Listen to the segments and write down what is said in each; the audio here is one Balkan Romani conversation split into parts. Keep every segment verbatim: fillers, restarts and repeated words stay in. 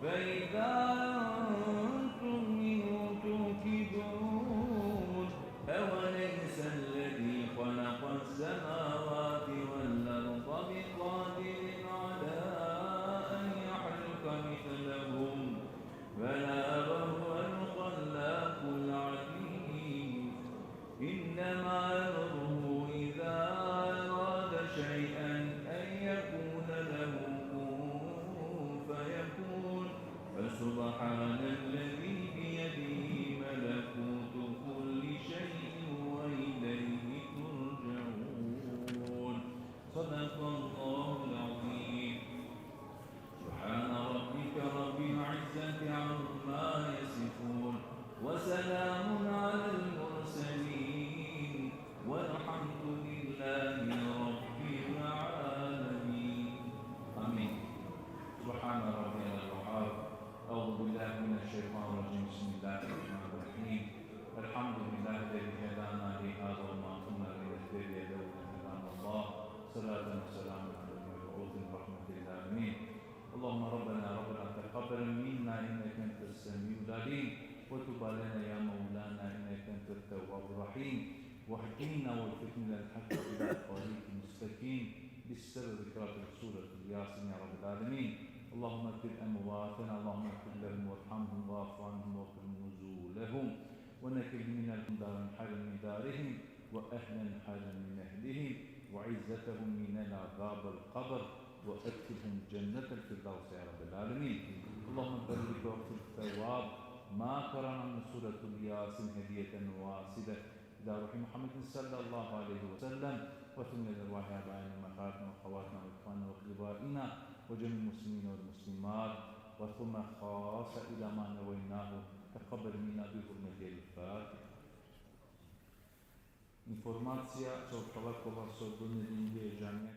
فإذا أنتم منه توقدون. أوليس الذي خلق السماوات والأرض بقادر على أن يخلق مثلهم؟ بلى وهو الخلاق العليم. إنما أمره إذا أراد شيئا أن يقول له كن فيكون. فسبحان الذي بيده ملكوت كل شيء وإليه ترجعون. صدق الله العظيم. سبحان ربك رب العزة عما يصفون، وسلام على المرسلين، والحمد لله رب العالمين. آمين. سبحان ربنا الوهاب. أعوذ بالله من الشيطان الرجيم. بسم الله الرحمن الرحيم. الحمد لله الذي هدانا لهذا وما كنا لنهتدي لولا أن هدانا الله. صلاة وسلام على المبعوث رحمة للعالمين. اللهم ربنا، ربنا تقبل منا إنك أنت السميع العليم، وتب علينا يا مولانا إنك أنت التواب الرحيم، واهدنا ووفقنا إلى الحق وإلى الطريق المستقيم، بسبب قراءة سورة ياسين يا رب العالمين. اللهم اغفر أمواتنا، اللهم اغفر لهم وارحمهم واعف عنهم واكرم نزلهم، ونقلهم من الدار خيرا من دارهم، وأهلا خيرا من أهلهم، وعزتهم من العذاب القبر، وأدخلهم جنة الفردوس يا رب العالمين. اللهم بلغ وقت الثواب ما قرأنا من سورة ياسين هدية واصلة إلى روح محمد صلى الله عليه وسلم، وثم إلى أرواح آبائنا وأمهاتنا وأخواتنا وإخواننا وأقربائنا وجميع المسلمين والمسلمات، وثم خاصة إلى ما نويناه. تقبل منا بحرمة الفاتحة. Informacija, so kalakova so donedinge džamija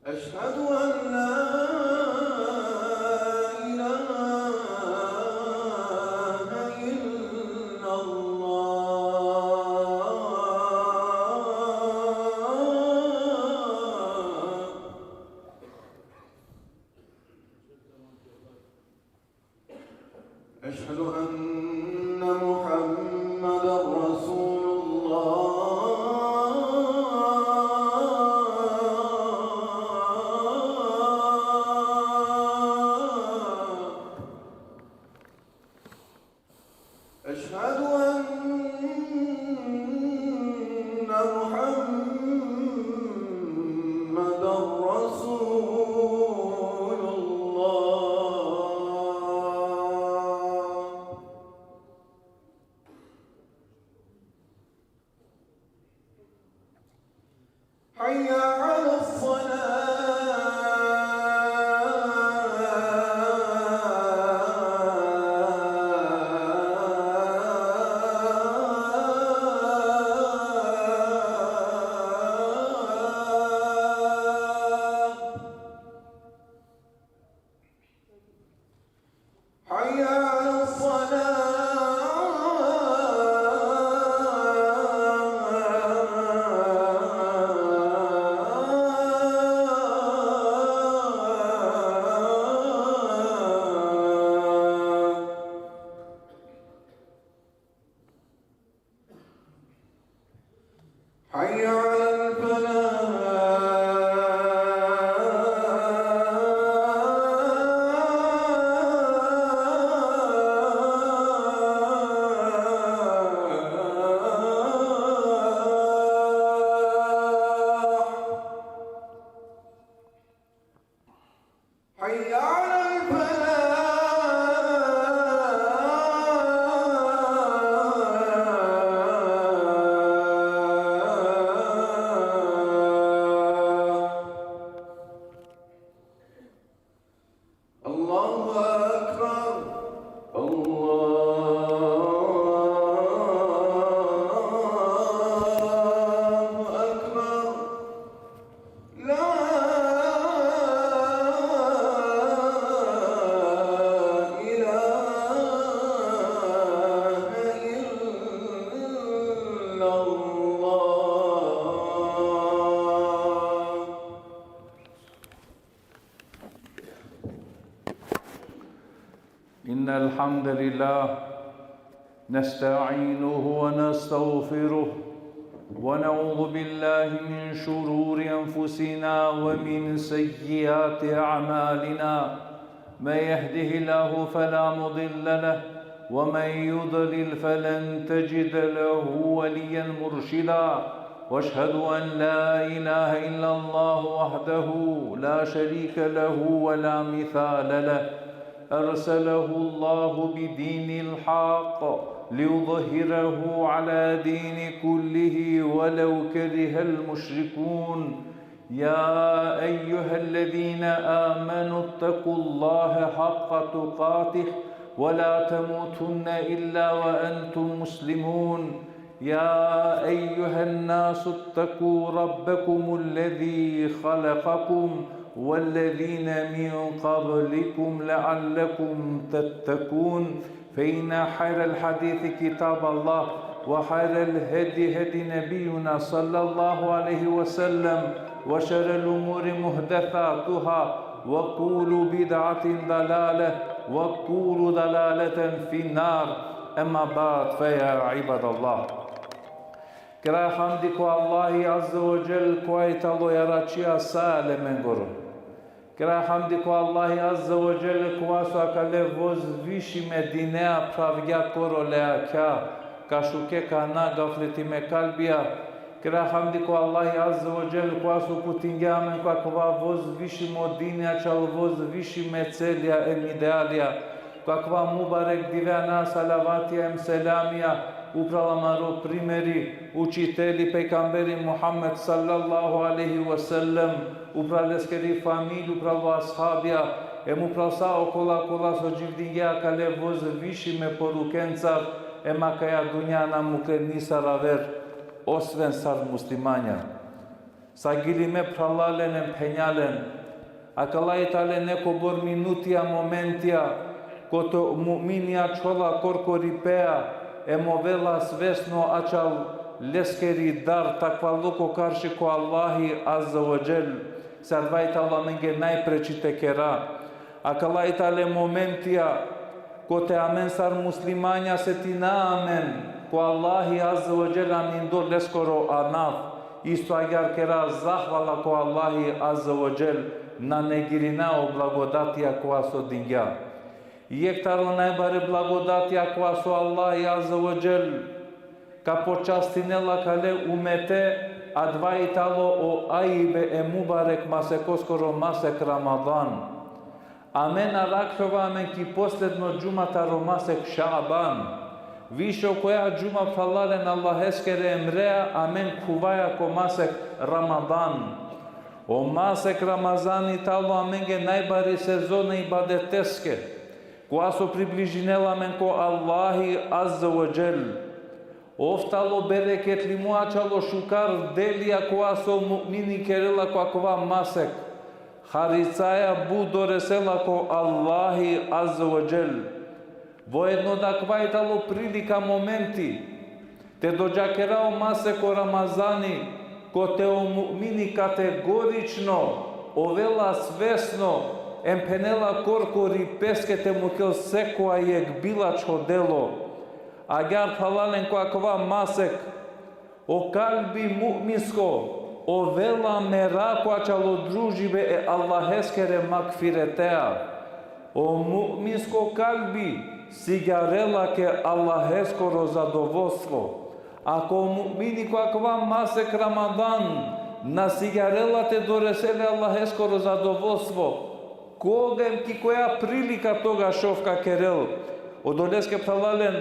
أشهد أن لا إله إلا الله. أشهد أن محمدا رسول الله. أشهد أن محمدا رسول الله. حي على الصلاة. حي على الصلاة. حي على الفلاح. حي على الفلاح. الله أكبر. الله أكبر. لا إله إلا الله. إن الحمد لله نستعينه ونستغفره، ونعوذ بالله من شرور أنفسنا ومن سيئات أعمالنا. من يهده الله فلا مضل له، ومن يضلل فلن تجد له وليا مرشدا. وأشهد أن لا إله إلا الله وحده لا شريك له ولا مثال له. أرسله الله بدين الحق ليظهره على دين كله ولو كره المشركون. يا أيها الذين آمنوا اتقوا الله حق تقاته ولا تموتن إلا وأنتم مسلمون. يا أيها الناس اتقوا ربكم الذي خلقكم والذين من قبلكم لعلكم تتقون. فإن خير الحديث كتاب الله، وخير الهدي هدي نبينا صلى الله عليه وسلم، وشر الأمور محدثاتها، وكل بدعة ضلالة، وكل ضلالة في النار. أما بعد، فيا عباد الله. Kera hamdi ko Allahi Azze ve Dželle, kova i talo jaračija sa alemengoro. Kera hamdi ko Allahi Azze ve Dželle, kova so akale vozvišime dinea phravgja korole akha, ka šuke kana gafletime kalbija. Kera hamdi ko Allahi Azze ve Dželle, kova so uputingja amen ko akava vozvišimo dini, ačhal vozvišime celja em idealja. Ko akava mubarek dive ana salavatija em selamija upral amaro primeri, učiteli, pejgamberi Muhammed sallallahu alejhi ve sellem, upral leskeri familija, upral ashabija, em upral sa okola kola so dživdingja akale vozvišime porukencar, em akaja dunja na mukle nisar aver, osven sar muslimanja. Sa gilime phralalen em phenjalen, akala i tale nekobor minutija, momentija, kote o mu'mini ačhola korkori pea, em ovela svesno ačhal leskeri dar takvaluko karši ko Allahi Azze ve Dželle, se adava i talo amenge najpreči te kera. Akala i tale momentija, kote amen sar muslimanja setina amen ko Allahi Azze ve Dželle, amindo leskoro anav, isto agjaar kera zahvala ko Allahi Azze ve Dželle, na negirina o blagodatija kova so dingja. Jekh taro najbare blagodatija kova so Allahi Azze ve Dželle ka počastinel akale umete, adava i talo o ajbe e mubarek masekoskoro, masek Ramadan. Amen arakhljova amen ki posledno džuma taro masek Šaban. Više okoja džuma, phralalen, Allaheskere emrea amen khuvaja ko masek Ramadan. O masek Ramazani talo amenge najbari sezona ibadeteske, kova so približinela amen ko Allahi Azze ve Dželle. Ov talo bereketlimo, ačhal o šukar delija kova so mu'mini kerela ko akava masek. Haricaja but doresela ko Allahi Azze ve Dželle. Voedno da akava i talo prilika, momenti, te dodžakera o masek o Ramazani, kote o mu'mini kategorično ovela svesno, em phenela korkori peske te mukel sekoja jekh bilačho delo. Agjaar, phralalen, ko akava masek o kalbi mu'minsko ovela merako ačhal o družibe e Allaheskere magfiretea. O mu'minsko kalbi sigjarela ke Allaheskoro zadovoljstvo. Ako o mu'mini ko akava masek Ramadan na sigjarela te doresel e Allaheskoro zadovoljstvo, koga em ki koja prilika togaš ov ka kerel? Odoleske, phralalen,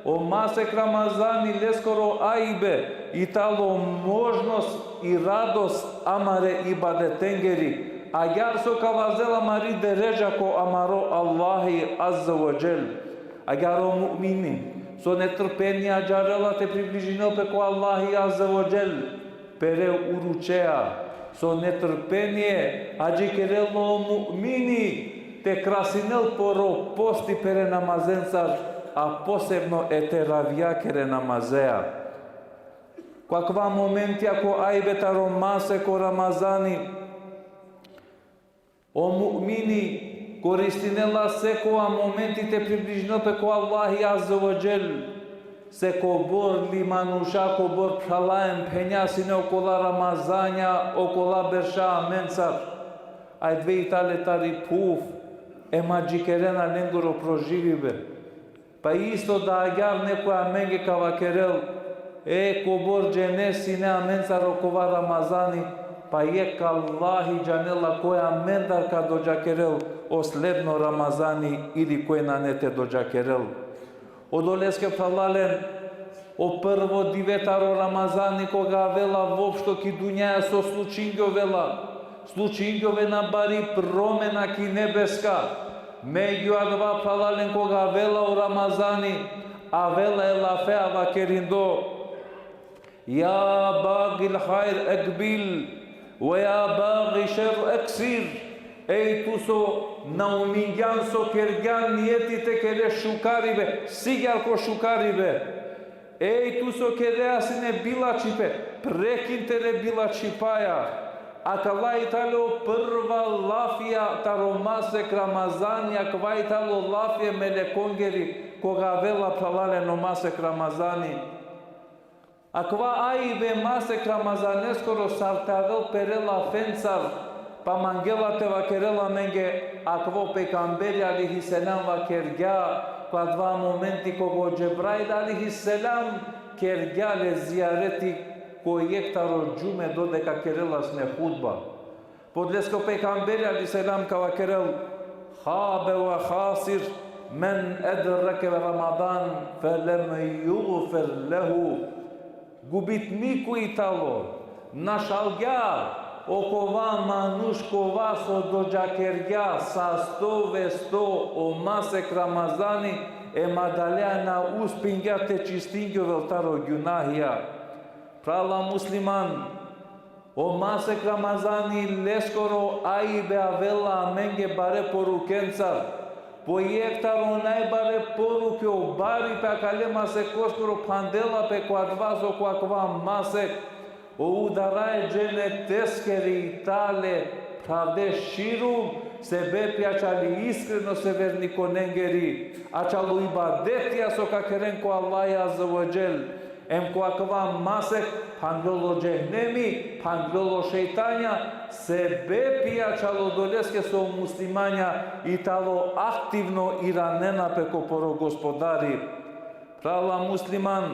o masek Ramazani, leskoro ajbe i talo možnost i radost amare ibadetengeri, agjaar so ka vazel amari deredža ko amaro Allahi Azze ve Dželle. Agjaar o mu'mini so netrpenie ađarela te približinel pe ko Allahi Azze ve Dželle, pere uručea, so netrpenie adžikerela o mu'mini te krasinel poro posti pere namazencar, a posebno e teravijakere namazea. Ko akava momentija ko ajbe taro masek o Ramazani, o mu'mini koristinela sekoja momenti te približinel pe ko Allahi Azze ve Dželle. Sekobor li manuša, kobor phrala em phenja sine okola Ramazanja, okola berša amencar, adava i tale tari phuv em adžikerena lengoro proživibe. Pa isto da agjaar nekoj amenge ka vakerel: e, kobor džene sine amencar okova Ramazani, pa jekh Allahi džanela koj amendar ka dodžakerel o sledno Ramazani ili koj nane te dodžakerel. Odoleske, phralalen, o prvo dive taro Ramazani koga avela voopšto ki dunjaja, so slučingjovela? Slučingjovena bari promena ki nebeska. Megju adava, phralalen, koga avela o Ramazani, avela e lafea vakerindo: ja bagil hajr ekbil, ve ja bagil šer eksir. Ej, tu so naumingjan, so kergjan nijeti te kere šukaribe, sigjar ko šukaribe. Ej, tu so kerea sine bilačhipe, prekin tere bilačhipaja. Akala i tale o prva lafija taro masek Ramazani, akava i tale o lafija e melekongeri koga avela, phralalen, o masek Ramazani. Akava ajbe masek Ramazaneskoro sar te avel pere lafencar, pa mangela te vakerel amenge, akava o pejgamberi alejhi selam vakergja, ko adava momenti koga o Džebrail alejhi selam kergja le zijareti ko jekh taro džume dodeka kerela sine hutba. Podoleske o pejgamberi alejhi selam ka vakerel: habe ve hasir men edreke Ramadan fe lem jugfer lehu. Gubitniko i talo, našalgja okova manuš kova so dodžakergja sasto ve sto o masek Ramazani, em adalea na uspingja te čistingjovel taro gjunahija. Phrala musliman, O masek Ramazani leskoro ajbe avela amenge bare porukencar. Po jekh taro najbare poruke o baripe akale masekoskoro phandela pe ko adava so ko akava masek o udara e dženeteskeri tale phravde širum, sebepi ačhali iskrenost e vernikonengeri, ačhalo ibadetija so ka keren ko Allahi Azze ve Dželle. Em ko akava masek phanglol o džehenemi, phanglol o šejtanja, sebepi ačhalo odoleske so muslimanja i talo aktivno iranena pe ko poro Gospodari. Phrala musliman,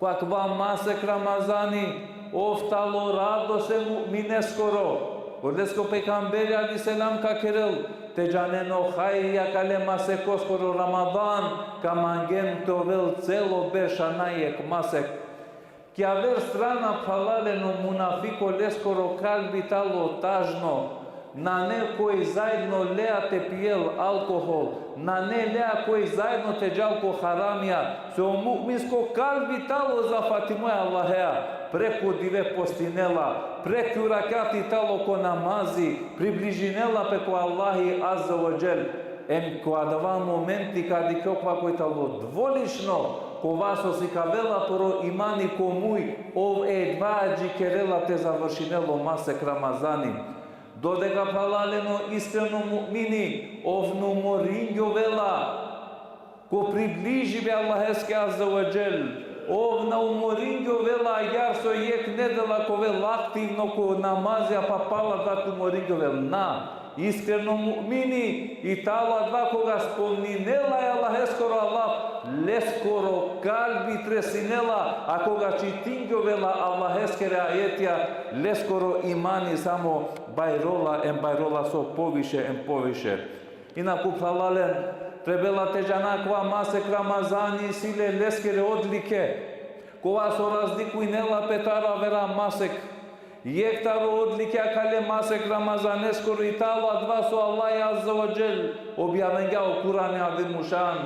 ko akava masek Ramazani, ov talo radost e mu'mineskoro. Odoleske o pejgamberi alejhi selam ka kerel, te džanen o hajri akale masekoskoro Ramadan, ka mangen te ovel celo berš anaj jekh masek. Ki aver strana phralalen o munafiko leskoro kalbi talo tažno, nane koj zaedno lea te pijel alkohol, nane lea koj zaedno te džal ko haramija, so o mu'minsko kalbi talo zafatimo e Allahea, preku dive postinela, preku rakati talo ko namazi, približinela pe ko Allahi Azze ve Dželle. Em ko adava momenti ka dikhe okova koj talo dvolično, kova so sikavela poro imani ko muj, ov edva adžikerela te završinel o masek Ramazani. Dodeka phralalen o iskreno mu'mini, ov na umoringjovela ko približibe Allaheske Azze ve Dželle, ov na umoringjovela agjaar so jekh nedela ka ovel aktivno ko namazija, pa pala da ka umoringjovela. Na, iskreno mu'mini i talo adava koga spomninela e Allaheskoro alav, leskoro kalbi tresinela, a koga čitingjovela Allaheskere ajetija, leskoro imani samo bajrola em bajrola so poviše em poviše. Inaku phralalen, trebela te džana akava masek Ramazani isi le leskere odlike, kova so razlikujnela pe taro avera masek. Jekh taro odlike akale masek Ramazaneskoro i talo adava so Allah Azze ve Dželle objavingja o Kur'ani Azimušan: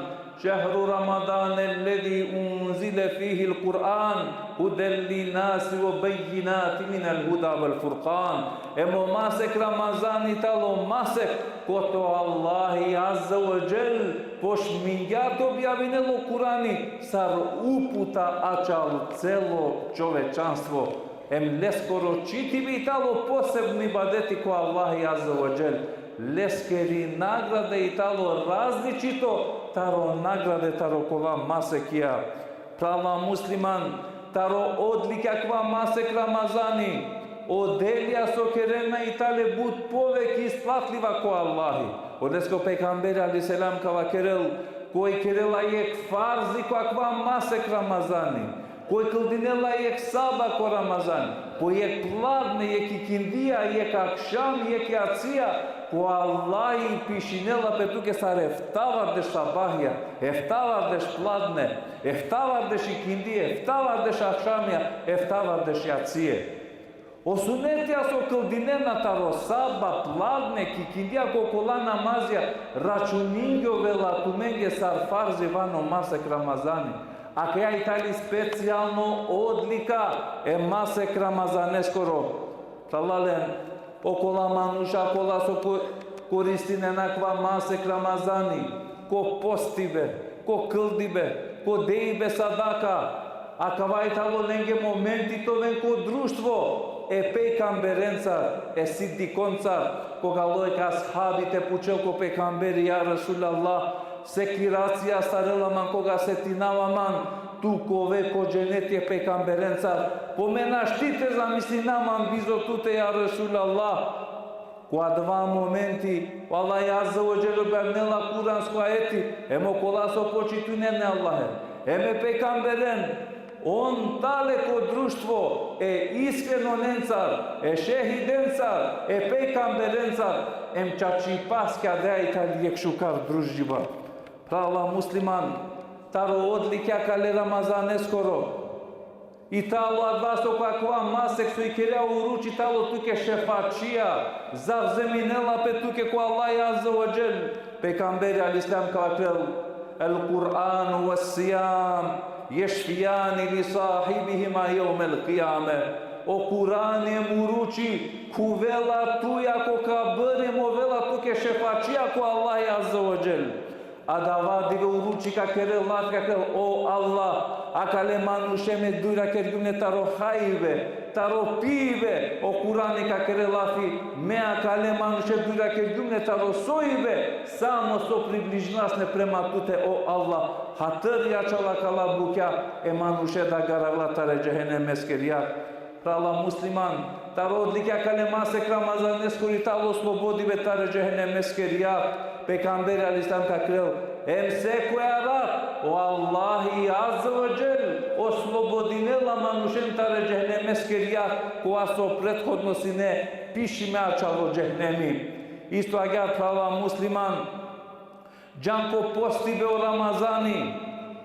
شهر رمضان الذي أنزل فيه القرآن هدى للناس وبينات من الهدى والفرقان. Em o masek Ramazani talo masek kote o Allahi Azze ve Dželle pošmingja te objavinel o Kur'ani sar uputa ačhal celo čovečanstvo. Em leskoro čitibe i talo posebno ibadeti ko Allahi Azze ve Dželle. Leskeri nagrada i talo različito taro nagrade taro kola masekija. Phrala musliman, taro odlike akava masek Ramazani, o delija so kerena i tale but poveke isplatljiva ko Allahi. Odoleske o pejgamberi alejhi selam ka vakerel, koj kerela jekh farzi ko akava masek Ramazani, koj kldinela jekh saba ko Ramazani, po jekh pladne, jekh ikindija, jekh akšam, jekh jacija, ko Allahi pišinela pe tuke sar eftavardeš sabahija, eftavardeš pladne, eftavardeš ikindije, eftavardeš akšamija, eftavardeš jacije. O sunetija so kldinena taro saba, pladne, ki ikindija, ko kola namazija, računingjovela tumenge sar farzi van o masek Ramazani. Akaja i tali specijalno odlika e masek Ramazaneskoro. Phralalen, okola manuša kola so ko-, koristinena akava masek Ramazani ko postibe, ko kldibe, ko dejbe sadaka, akava i talo lenge momenti te oven ko društvo e pejgamberencar, e sidikoncar, koga alo jekh ashabi te pučel ko pejgamberi: Ja Resulallah, sekiracija astarela man koga setinava man tu ka ove ko dženeti e pejgamberencar, po me našti te zamislinav man bizo tute, ja Resulallah. Ko adava momenti, o Allah Azze ve Dželle objavinela kuransko ajeti, em okola so počitujnena e Allahen, em e pejgamberen, on tale ko društvo e iskrenonencar, e šehidencar, e pejgamberencar, em čačipaske, adava i tali jekh šukar družiba. Phrala musliman, taro odlike akale Ramazaneskoro i talo adava so ko akava masek so ikerela o uruči talo tuke šefačija, zavzeminela pe tuke ko Allah Azze ve Dželle. Pejgamberi alejhi selam ka vakerel: القرآن والصيام يشفعان لصاحبهما يوم القيامة. O Kurani em uruči khuvela tuja ko kabri, em ovela tuke šefačija ko Allahi Azze ve Dželle. Adava dive uruči ka kerel lafi, ka kerel: O Allah, akale manuše me dujra kergjum le taro hajbe, taro pijbe. O Kurani ka kerel lafi: Me akale manuše dujra kergjum le taro sojbe, samo so približinasne prema tute, o Allah. Hatri ačhal akala bukja e manuše da garavela tare džehennemeskeri jag. Phrala musliman, taro odlikja akale masek Ramazaneskoro i talo oslobodibe tare džehennemeskeri jag. Pejgamberi alejhi selam ka kerel: Em sekoja rat, o Allahi Azze ve Dželle oslobodinela manušen tare džehennemeskeri jag, kova so prethodno sine pišime ačhalo džehennemi. Isto agjaar, phrala musliman, džan ko postibe o Ramazani,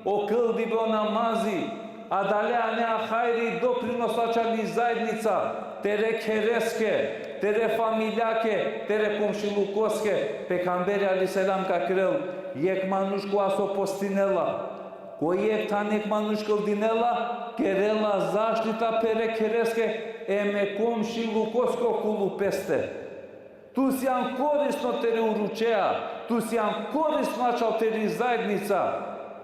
o kldibe o namazi, adale anea hajri doprinos ačhali zaednica, tere khereske, tere familijake, tere komšilukoske. Pejgamberi alejhi selam ka kerel: Jekh manuš kova so postinela, ko jekh than jekh manuš kldinela, kerela zaštita pere khereske, em e komšilukoske okolu peste. Tu sian korisno tere uručeja, tu sian korisno ačhal tere zaednica.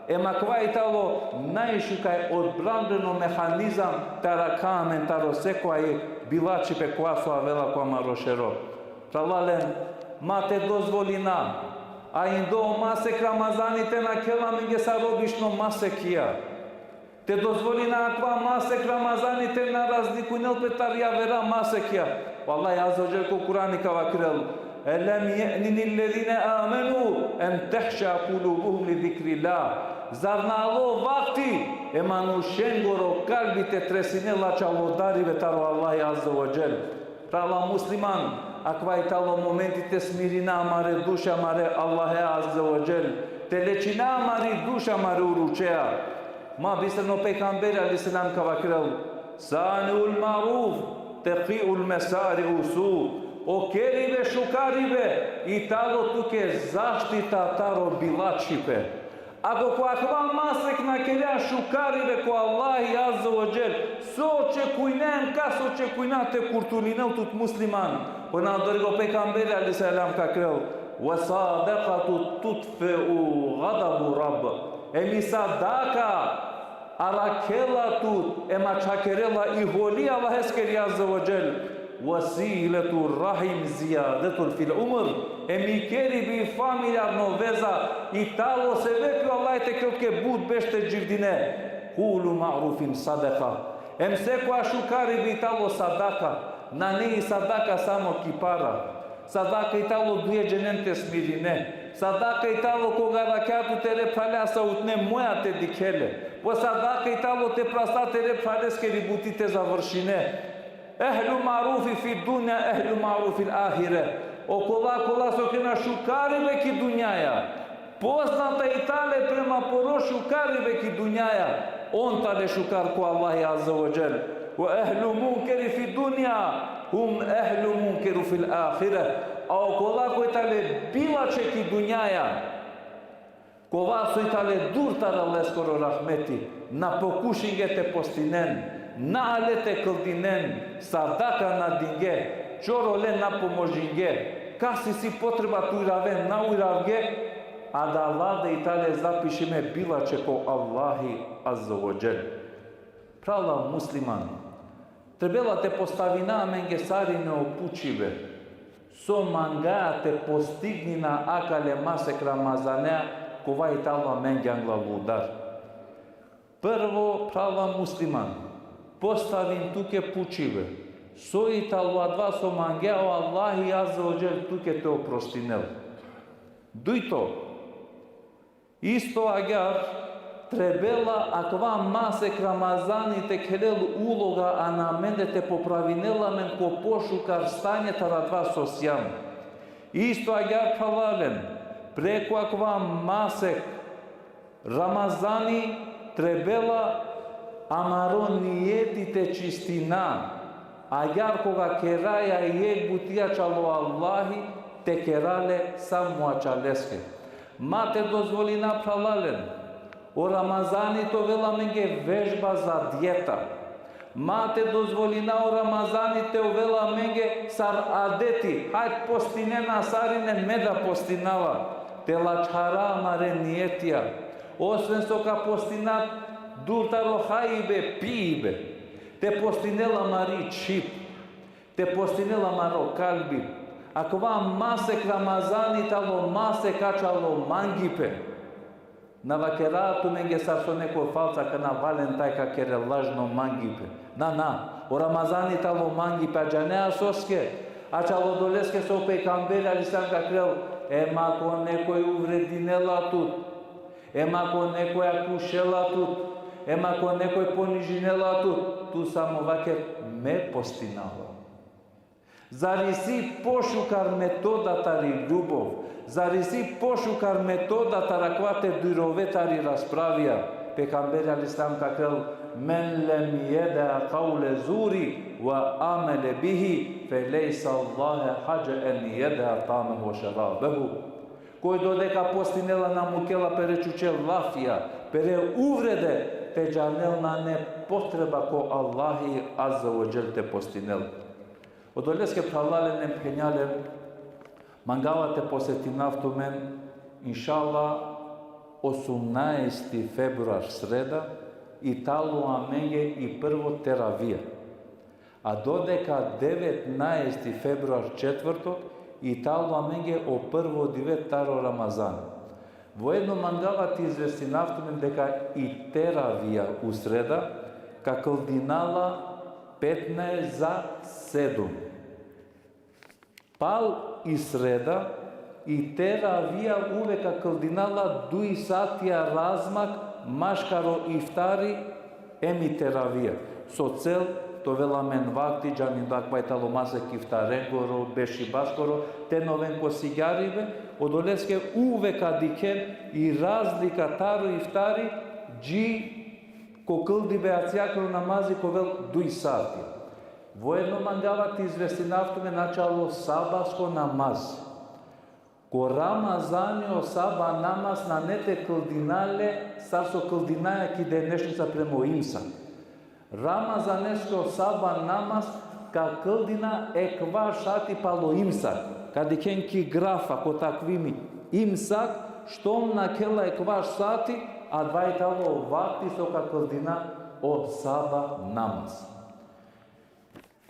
Em akava i talo najšukar odbrambeno mehanizam te arakha amen taro sekoja bilačhipe kova so avela ko amaro šero. Phralalen, ma te dozvolina ajin do masek Ramazani te nakhel amenge sar obično masekija. Te dozvolina akava masek Ramazani te na razlikujnel pe tari javera masekija. O Allahi Azze ve Dželle ko Kurani ka vakerel: Elem je'ni lillezine amenu en tehša kulubuhum li zikrillah. Zar na alo vakti e manušengoro kalbi te tresinel ačhalo daribe taro Allahi Azze ve Dželle? Phrala musliman, akava i talo momenti te smirina amare duše amare Allahe Azze ve Dželle, te lečina amari duše amare uručeja. Ma bisterno pejgamberi alejhi selam ka vakerel: Saniul maruf, tekiul mesari'u su. O keribe, šukaribe, i talo tuke zaštita taro bilačhipe. Ako ko akava masek na kerea šukaribe ko Allahi Azze ve Dželle, so očekujna, em kas očekujna te kurtulinel tut musliman? Ko na dorigo pejgamberi alejhi selam ka kerel: Ve sadakatu tutfi'u gadabu Rabb. Em i sadaka arakhela tut, em ačhakerela i holi Allaheskeri Azze ve Dželle. Ve siletur rahim zijadetul fil umr. Em i keribi, familijarno veza, i talo sebepi o Allahi te kerel tuke but berš te dživdine. Kullu ma'rufin sadaka. Em sekoja šukaribi i talo sadaka. Nane i sadaka samo ki para. Sadaka i talo duje dženen te smirine. Sadaka i talo koga arakhea tu tere phralja sa utne moja te dikhe le. Po sadaka i talo te prasta tere phraleskeri buti te završine. Ehlu marufi fi dunja, ehlu marufi fil ahire. Okola kola so kerena šukaribe ki dunjaja, poznata i tale prema poro šukaribe ki dunjaja, on tale šukar ko Allahi Azze ve Dželle. Ve ehlu munkeri fi dunja, hum ehlu munkeru fil ahire. A okola koj tale bilačhe ki dunjaja, kova so i tale dur taro leskoro rahmeti, na pokušinge te postinen, na ale te kldinen, sadaka na dinge, čorole na pomožinge, kas isi potreba te uraven, na uravge, adava da i tale zapišime bilačhe ko Allahi Azze ve Dželle. Phrala musliman, trebela te postavina amenge sarine o pučibe. So mangaja te postignina akale masek Ramazanea, kova i talo amenge angla ludar. Prvo, phrala musliman, postavin tuke pučibe. So i talo adava so mangaja o Allahi Azze ve Dželle tuke te oprostinel. Dujto, isto agjaar trebela akava masek Ramazani te khelel uloga ano amende te popravinel amen ko pošukar stanje taro adava so siam. Isto agjaar phralalen, preku akava masek Ramazani trebela amaro nijeti te čistina. Agjaar koga keraja jekh buti ačhalo Allahi, te kera le samo ačhaleske. Ma te dozvolina phralalen o Ramazani te ovel amenge vežba za dijeta. Ma te dozvolina o Ramazani te ovel amenge sar adeti, hajt postinena sarinen, me da postinava, te lačhara amare nijetija. Osven so ka postina dur taro hajbe, pibe, te postinel amari čhib, te postinel amaro kalbi. Akava masek Ramazani tano masek ačhalo mangipe. Na vakera tumenge sar so neko falsa kana Valentaj ka kerel lažno mangipe. Na, na, o Ramazani tano mangipe, a džanea soske? Ačhalo odoleske so o pejgamberi alejhi selam vakerel: Em ako nekoj uvredinela tut, em ako nekoj akušela tut, em ako nekoj ponižinela tut, tu samo vaker: Me postinava. Zar isi pošukar metoda tari ljubov? Zar isi pošukar metoda taro akava te durove tari raspravija? Pejgamberi alejhi selam vakerel: Men lem jeda kavle zuri ve amele bihi, fe lejsa Allahe hadže en jeda tamehu ve šerabehu. Koj dodeka postinela na mukela pere čuče lafija, pere uvrede, te džanel nane potreba ko Allahi azze ve dželle te postinel. Odoleske, phralalen em phenjalen, mangava te posetinav tumen, inšallah, osumnaesti februar, sreda, i tano amenge i prvo teravija. A dodeka devetnaesti februar, četvrtok, i tano amenge o prvo dive taro Ramazan. Voedno mangava te izvestinav tumen deka i teravija u sreda ka kldinela petnaest za sedum. Pal i sreda, i teravija uvek ka kldinela duj satija razmak maškaro iftari em i teravija. So cel, te ovel amen vakti, džanen da akava i tano masek iftarengoro, bešibaskoro, te na oven ko sigjaribe, odoleske uvek ka dikhen i razlika taro iftari, dži ko kldibe akšamskoro namazi ka ovel duj sati. Voedno mangava te izvestinav tumen ačhalo sabasko namaz. Ko Ramazani o saba namaz nane te kldina le sar so kldinaja ki denešnica prema o imsak. Ramazanesko saba namaz ka kldina ekvaš sati palo imsak. Ka dikhen ki grafa, ko takvimi, imsak, štom nakhela ekvaš sati, adava i tano vakti so ka kldina o saba namaz.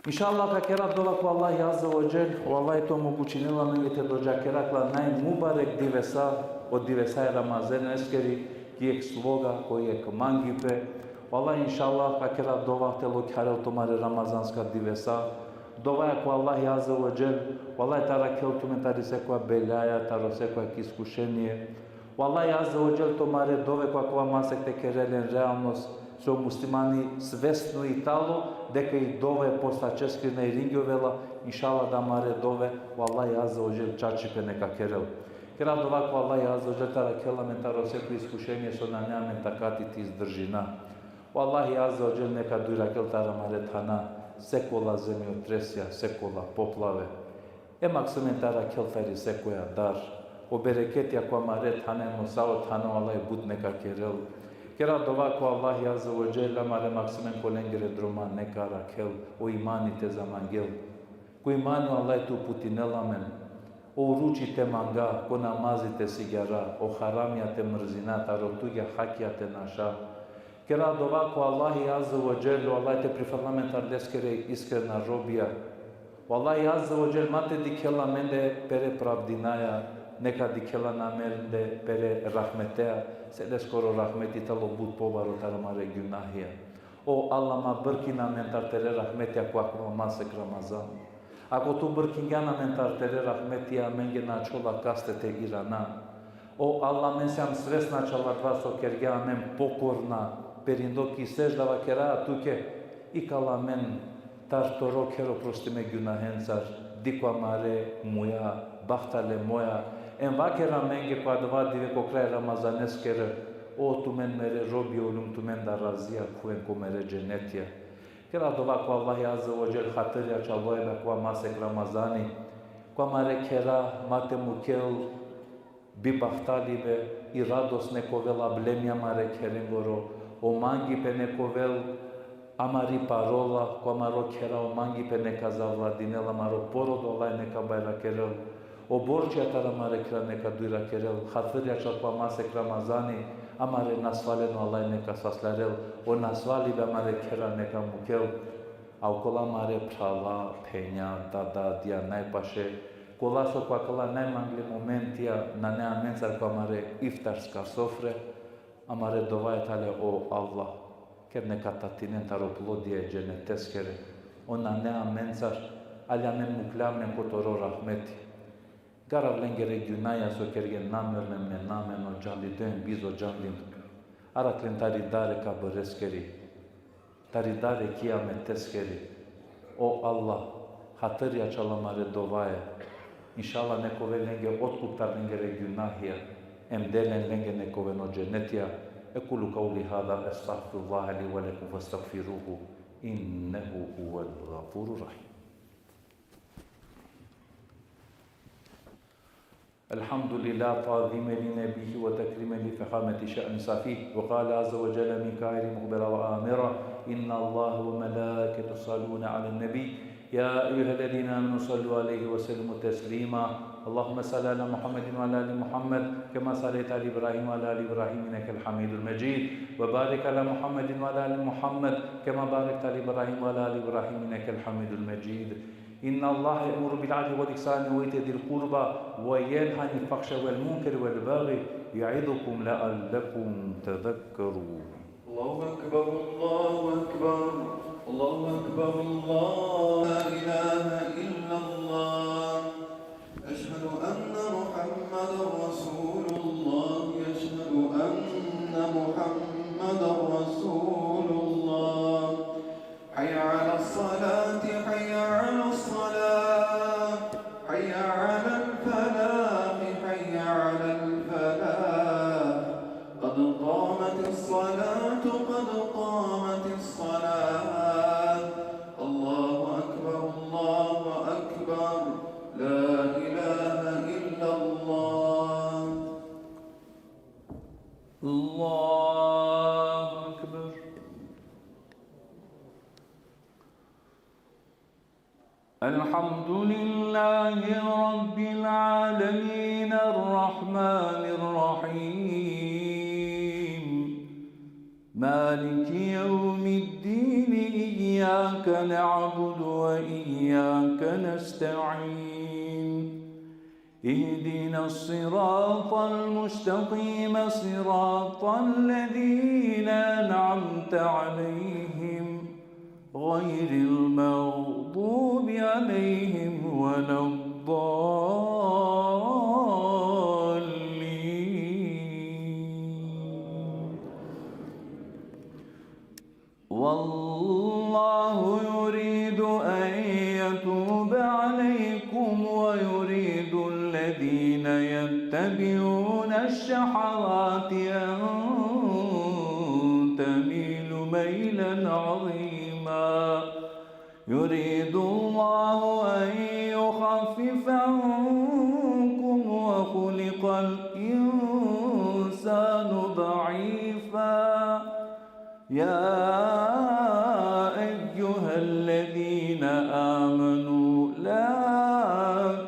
Inšallah, ka kera dova ko Allahi azze ve dželle, o Allah te omogućinel amenge te dočekera akala najmubarek divesa, o divesa e Ramazaneske, ki jekh sloga, ko jekh mangipe. O Allah, inšallah, ka kera dova te lokharel tumare ramazanska divesa. Dovaja ko Allahi azze ve dželle, o Allah te arakhel tumen tari sekoja belaja, taro sekoja iskušenie. O Allah azze ve dželle tumare dove ko akava masek te kerel len realnost, so muslimani svesno i tano, deka i dove postačeskiri na iringjovela, inšallah da amare dove o Allah azze ve dželle čačipe neka kerel. Kera dova ko Allah azze ve dželle te arakhel amen taro seko iskušenie so nane amen takati te izdržina. O Allah azze ve dželle neka dujrakhel taro amare thana sekola zemjotresja, sekola poplave. Em maksumen te arakhel tari sekoja dar. O bereketija ko amare thana, em o sa o thana o Allah but neka kerel. Kera dova ko Allah azze ve dželle amare maksumen ko lengere droma neka arakhel, o imani te zamangel. Ko imani o Allah te uputinel amen. O oruči te manga, ko namazi te sigjara, o haramija te mrzina, taro tugja hakija te naša. Kera dova ko Allahi azze ve dželle, o Allah te priferel amen tari leskere iskrena robija. O Allahi azze ve dželle ma te dikhel amende pere pravdinaja, neka dikhel amende pere rahmeteja, se leskoro rahmeti tano but pobaro taro amare gjunahija. O Allah, ma brkin amen tari tere rahmetija ko akava masek Ramazan. Ako tu brkingjan amen tari tere rahmetija, amenge na ačhola kaste te irana. O Allah, amen sijam svesna ačhal adava so kergja amen pokorna, perindo ki sežda vakeraja tuke, ikal amen taro toro kher oprostime gjunahencar, dikh ko amare muja, bahtale moja, em vaker amenge ko adava dive ko kraj Ramazaneskere: O tumen mere robija, oljum tumendar razija, khuven ko mere dženetija. Kera dova ko Allahi azze ve dželle, hatiri ačhalo amen ko akava masek Ramazani, ko amare khera ma te mukel bibahtalibe, i radost nek ovel ablemi amare kherengoro, o mangipe nek ovel Amari parola, ko amaro khera o mangipe neka zavladinel, amaro porodo, Allah neka bajrakerel. O borčija taro amare khera neka dujrakerel. Hatri ačhal ko masek Ramazani, amare nasvaleno Allah neka saslarel. O nasvalibe amare khera neka mukel. A okola amare phrala, phenja, dada, dija, najpaše, kola so ko akala najmangle momentija nane amencar ko amare iftarska sofre, amare dovaja tale: O Allah, ker neka tatinen taro plodija e dženeteskere. O nane amencar, ali amen mukljam len ko toro rahmeti. Garav lengere gjunaja so kerge namerno, nenamerno, džanlido em bizo džanlido. Arakh len tari dar e kabreskeri, tari dar e kijameteskeri. O Allah, hatri ačhal amare dovaja. Inšallah neka ovel lenge otkup taro lengere gjunahija, em de len lenge neka oven o dženetija. أقول قولي هذا، أستغفر الله لي ولكم فاستغفروه إنه هو الغفور الرحيم. الحمد لله تعظيما لنبيه وتكريما لفخامة شأن صفيه. وقال عز وجل من قائل مخبرا وآمرا: إن الله وملائكته يصلون على النبي، يا أيها الذين آمنوا صلوا عليه وسلموا تسليما. اللهم صل على محمد وعلى آل محمد كما صليت على إبراهيم وعلى آل إبراهيم إنك الحميد المجيد. وبارك على محمد وعلى آل محمد كما باركت على إبراهيم وعلى آل إبراهيم إنك الحميد المجيد. إن الله يأمر بالعدل والإحسان وإيتاء ذي القربى وينهى عن الفحشاء والمنكر والبغي يعظكم لعلكم تذكرون. الله أكبر، الله أكبر، الله أكبر، الله. لا إله إلا الله. أشهد أن محمدا رسول الله. أشهد أن محمدا رسول الله. حي على الصلاة، حي على الصلاة، حي على الفلاح، حي على الفلاح. قد قامت الصلاة، قد قامت الصلاة. الله أكبر، الله أكبر. لا إله إلا الله. الله أكبر. الحمد لله رب العالمين، الرحمن الرحيم، مالك يوم الدين، إياك نعبد وإياك نستعين. اهدنا الصراط المستقيم، صراط الذين أنعمت عليهم، غير المغضوب عليهم ولا الضالين. والله يريد أن يتوب عليكم ويريد الذين يتبعون الشهوات أن تميلوا ميلا عظيما. يريد الله أن يخفف عنكم وخلق الإنسان ضعيفا. يا أيها الذين آمنوا لا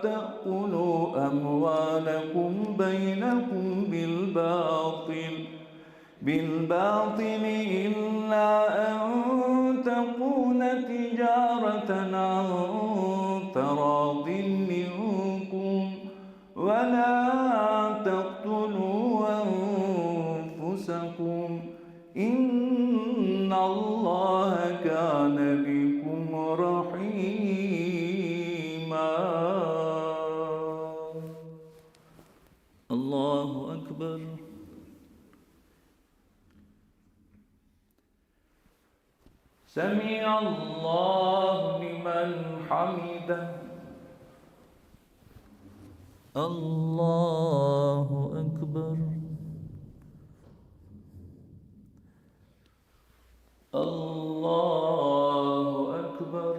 تأكلوا أموالكم بينكم بالباطل، بالباطل إلا أن تكون تجارة عن تراض منكم ولا تقتلوا أنفسكم إن الله كان بكم رحيما. الله أكبر. سمع الله لمن حمده. الله أكبر. الله أكبر.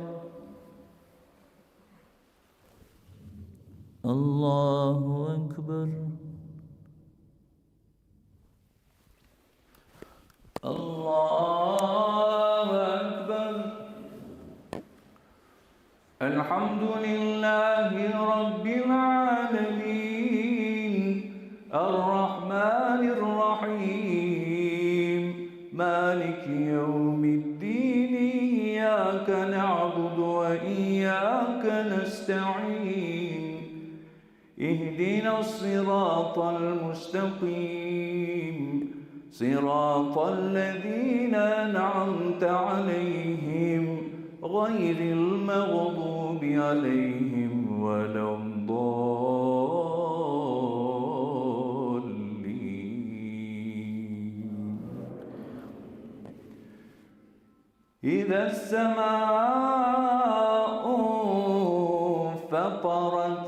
الله أكبر. الله أكبر. الحمد لله رب العالمين. الرحمن الرحيم. مالك يوم الدين. إياك نعبد وإياك نستعين. اهدنا الصراط المستقيم. صراط الذين أنعمت عليهم غير المغضوب عليهم ولا الضالين. إذا السماء انفطرت.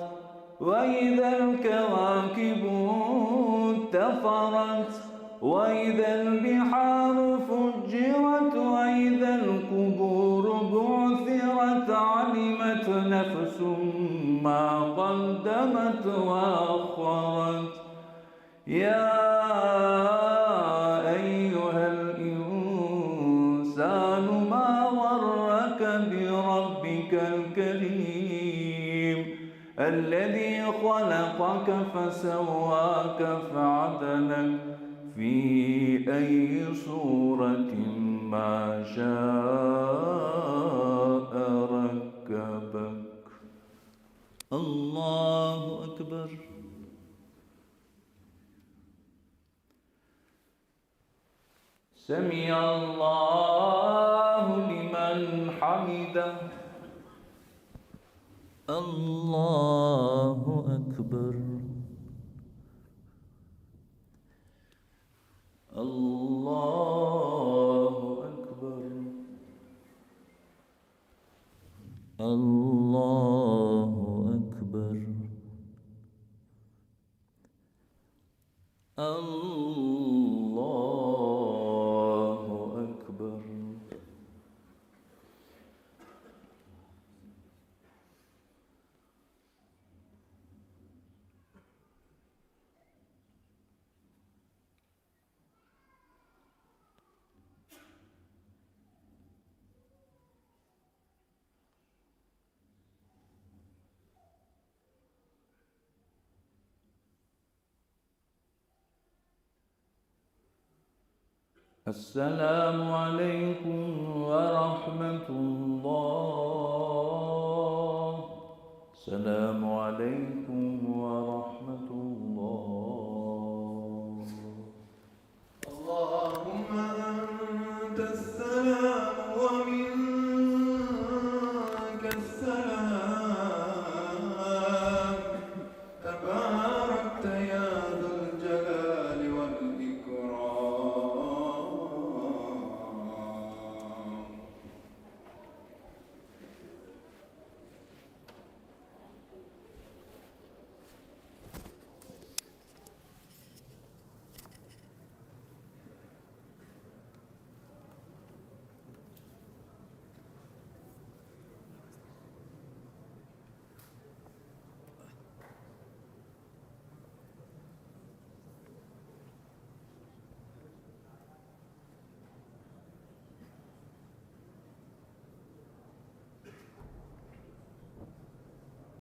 وإذا الكواكب انتثرت. وإذا البحار فجرت. وإذا القبور بعثرت. علمت نفس ما قدمت وأخرت. يا أيها الإنسان ما غرك بربك الكريم الذي خلقك فسواك فعدلك في أي صورة ما شاء ركبك. الله أكبر. سمع الله لمن حمده. الله أكبر. الله أكبر. الله أكبر. الله أكبر. السلام عليكم ورحمة الله. السلام عليكم ورحمة الله.